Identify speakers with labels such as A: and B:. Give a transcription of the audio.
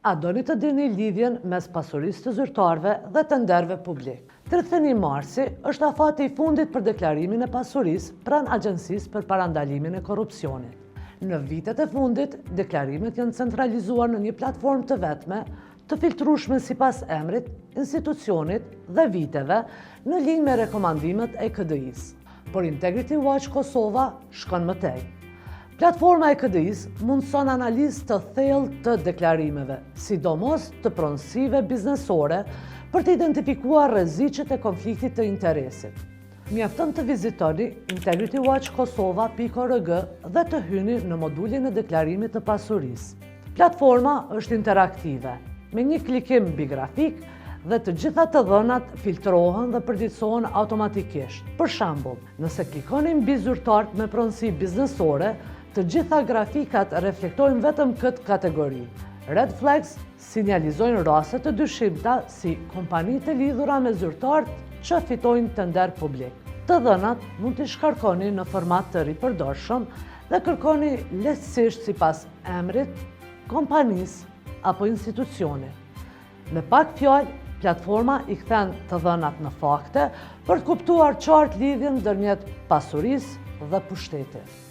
A: A doni të dini lidhjen mes pasurisë të zyrtarëve dhe tenderëve publik? 31 marsi është afati i fundit për deklarimin e pasurisë pranë Agjencisë për Parandalimin e Korrupsionit. Në vitet e fundit, deklarimet janë centralizuar në një platformë të vetme, të filtrueshme sipas emrit, institucionit dhe viteve, në linjë me rekomandimet e KDI-së. Por Integrity Watch Kosova shkon më tej. Platforma e KDI-së mundëson analizë të thellë të deklarimeve, sidomos të pronësive biznesore, për të identifikuar rreziqet e konfliktit të interesit. Mjafton të vizitoni integritywatchkosova.org dhe të hyni në modulin e deklarimit të pasurisë. Platforma është interaktive, me një klikim mbi grafik dhe të gjitha të dhënat filtrohen dhe përditësohen automatikisht. Për shembull, nëse klikoni mbi zyrtarët me pronësi biznesore, të gjitha grafikat reflektojnë vetëm këtë kategori. Red flags sinjalizojnë raste të dyshimta si kompani të lidhura me zyrtarët që fitojnë tender publik. Të dhënat mund t'i shkarkoni në format të ripërdorshëm dhe kërkoni lehtësisht sipas emrit, kompanisë apo institucionit. Me pak fjalë, platforma i kthen të dhënat në fakte për të kuptuar qartë lidhjen ndërmjet pasurisë dhe pushtetit.